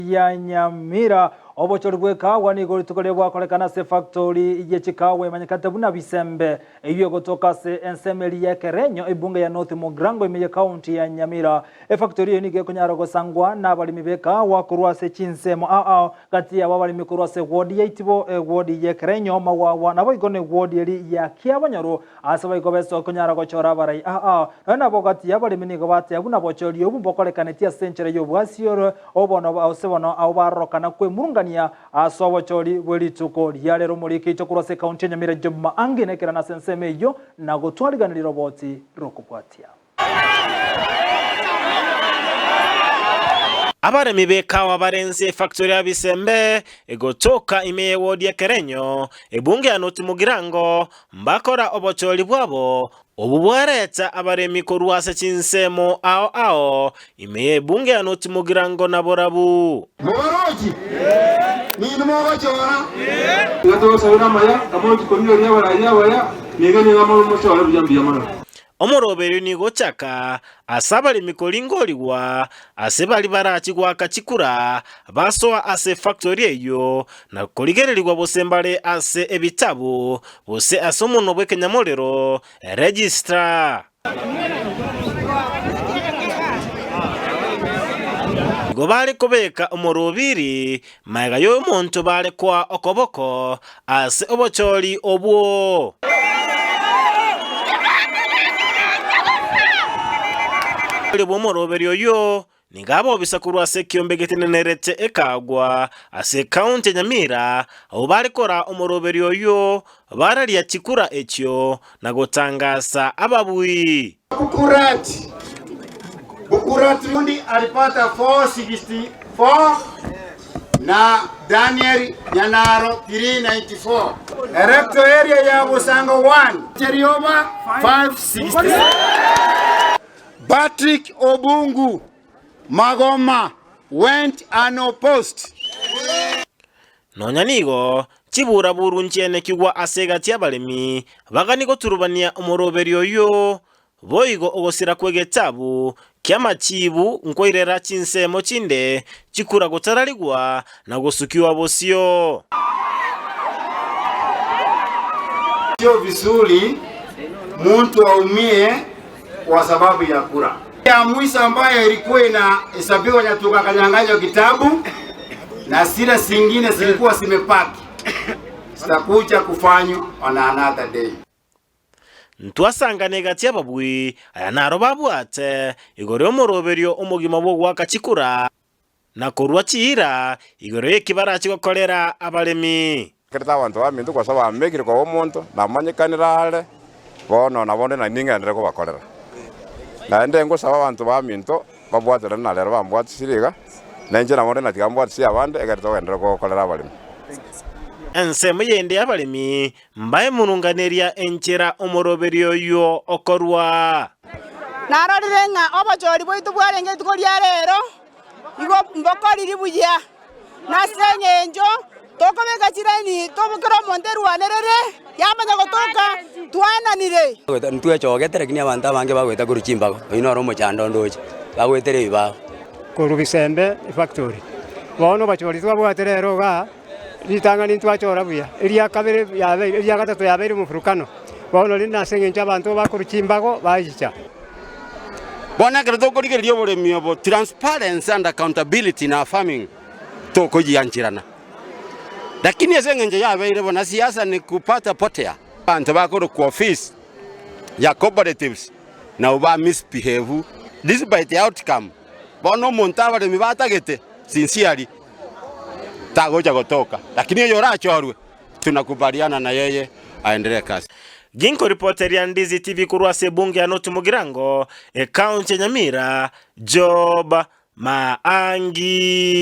Ya Nyamira. Obochori bw'ekaagwa nigo rituko riria bwakorekana ase efactori ye chikaagwa emanyekate buna Bisembe, eyio egotoka ase ensemo eria y'Ekerenyo, ebunge ya North Mugirango ime y'ecounty ya Nyamira. Efactori eyio nigo ekonyara gosangwa nabaremi b'ekaagwa korwa ase chinsemo ao ao, gati yabo abaremi korwa ase ewodi ya Itibo, ewodi y'Ekerenyo, Magwagwa naboigo newodi eria ya Kiabonyoru Ase boigo besoe konyara gochora abarai aa. Nonya nabo gati y'abaremi nigo bateba buna bochori obu mbokorekaneti ase enchera y'obwasi ore obono gose bono abwo barorokana kwemurungania ase obochori bwe rituko ria rero omoriki oito korwa ase ekaunti ya Nyamira Job Maangi nekerana ase ensemo eyio na gotwariganeria roboti rokobwatia. Abaremi b'ekawa bare inse efactory ya Bisembe egotoka ime y'ewodi ya Kerenyo, ebunge ya North Mugirango, mbakora obochori bwabo obwo bwareta abaremi korwa ase chinsemo ao ao ime y'ebunge ya North Mugirango na Borabu. Mobarochi? Ninwe mogochora? Tiga tobasabere amaya, kamochi korigereria abarai abaya, nigo nigo mochore buya mbuya mono. Omoroberio nigo ochaka ase abaremi koringorigwa ase baria barachi goaka chikura basoa ase efactori eyio na korigererigwa gose mbare ase ebitabu gose ase omonwa bw'ekenyamorero, register. Nigo bare kobeka omorobiri magega y'omonto bare koa okoboko ase obochori obwo. Oria bw'omoroberi oyio nigo abobisa korwa ase ekiombe getenenerete ekagwa ase ekaunti ya Nyamira, abwo bare koraa omoroberi oyio bararia chikura echio na gotangasa ababui. Bukurati Bukurati Bundi alipata 464 na Daniel Nyanaro 394. Electoral area ya Bosango 1 Cherioba 566. Patrick Obungu Magoma went unopposed. Nonya nigo chiburaburu nchienekigwa ase egati y'abaremi, bagani goturubania omoroberio oyio, boigo ogosira kw'egetabu ki'amachiibu nkwairera chinsemo chinde chikura gotararigwa na gosukiwa bosio. Sio vizuri muntu aumie kwa sababu ya kura ya mwisho ambayo ilikuwa inahesabiwa Nyatuka akanyang'anywa kitabu na zile zingine zilikuwa zimepaki zitakuja kufanywa on another day. Ntwasangana egati y'ababui, aya naro babwate, igoro y'omoroberio omogima bw'ogoaka chikura, na korua chiira igoro y'eki barache gokorera abaremi. Kerete abanto baminto gose bambekire koba omonto, namanyekanire are, bono nabo onde ningenderere kobakorera. Naende ngosaba abanto baminto babwaterane na rero bambwatisirie iga, na inche nabo onde natiga mbwatisie abande, ekero togenderere gokorera abaremi. Ensemo yende y'abaremi mbaemurunganeria enchera omoroberio oyio okorua. Narorire ng'a obochori bwaito bwarenge rituko ria rero, igo mbokoriri buya, na ase engencho tokobeka chiraini kera omonto erwanerere, yamanya gotoka twananire. Ntwechogete lakini abanto abange bagoeta korwa chimbago, oyio noro omochando onde oche, bagoetera ebibao. Korwa Bisembe efactory. Bono obachori twabwate rero igaa, ritang'ani ntwachora buya, eria kabere yabeire, eria gatato yabeire omofurukano. Bono rende nase eng'encho abanto bakorwa chimbago bachicha. Bono ekero tokorigereria oboremi obo, transparency and accountability in our farming, tokoyiancherana. Lakini ase eng'encho yabeire bono siasa ni kupata potea. Abanto bakorokwa office ya cooperatives nabo ba misbehave despite the outcome. Bono omonto abaremi batagete sincerely tagocha gotoka, lakini oyo orachorwe tunakubaliana na yeye aendelee kazi. Ginkoripoteria Ndizi TV korwa ase ebunge ya North Mugirango, ekaunti ya Nyamira, Job Maangi.